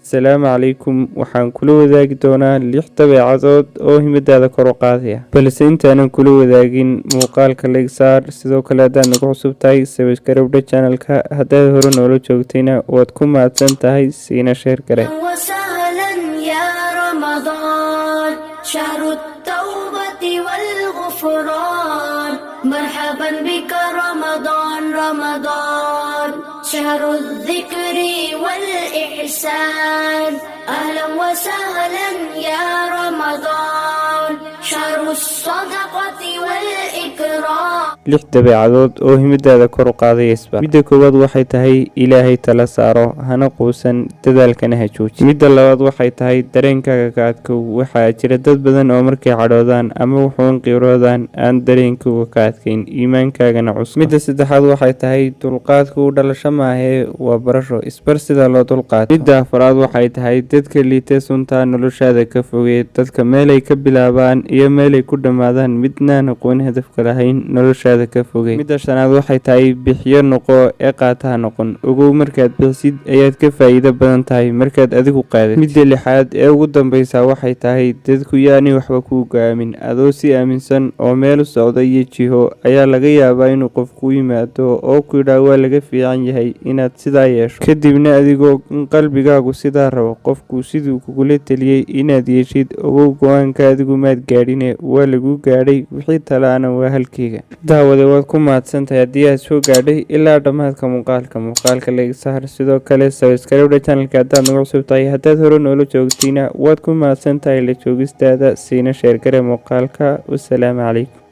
Asalaamu calaykum. Waxaan kula wadaagi doonaa lix dabeecadood oo himadaada kor u qaadaya, balse intaanan kula wadaagin, muuqaalka like saar. Sidoo kale, haddaad nagu cusub tahay, subscribe channelka. Haddaad hore noola joogtayna, waad ku mahadsan tahay, siina share garee. وسهلا يا رمضان، شهر التوبة والغفران. مرحبا بك رمضان، رمضان شهر الذكر والإحسان. أهلا وسهلا يا رمضان، شهر الصدقة والإكرام. Lix dabeecadood oo himadaada kor u qaadaya. Midda koowaad waxay tahay: Ilaahay tala saaro, hana quusan, dadaalkana ha jooji. Midda labaad waxay tahay: dareenkaaga ka adkow. Waxaa jira dad badan oo markay cadhoodaan ama wuxuun qiiroodaan aan dareenkooga ka adkayn. Iimaankaagana cusub. Midda saddexaad waxay tahay: dulqaadku u dhalasho maahee, waa barasho. Isbar sida loo dulqaato. Midda afraad waxay tahay: dadka liita suntaa noloshaada ka fogee. Dadka meelay ka bilaabaan iyo meelay ku dhammaadaan midnaan aqoon, hadafka lahayn, noloshaada ka fogey. Midda shanaad waxay tahay: bixiyo noqo ee qaata ha noqon. Ogow, markaad bixisid ayaad ka faa'iido badan tahay markaad adigu qaadatid. Midda lixaad ee ugu dambeysa waxay tahay: dadku yaani waxba kuu go'aamin. Adoo si aaminsan oo meel u socda iyo jiho ayaa laga yaabaa inuu qof kuu yimaado oo ku yidhaa, "Waa laga fiican yahay inaad sidaa yeesho." Kadibna adigoo in qalbigaagu sidaa rabo, qofku siduu kugula teliyey inaad yeeshid. Ogow, go'aanka adigu maad gaadhine, waa laguu gaadhay. Wixii talaana waa halkeyga. Daawade, waad ku mahadsantahay haddii aad soo gaadhay ilaa dhammaadka muuqaalka. Muuqaalka like saar, sidoo kale subscribe channelka haddaad nagu cusub tahay. Haddaad hore noola joogtayna, waad ku mahadsan tahay la joogistaada. Siina share garee muuqaalka. Wasalaamu calaykum.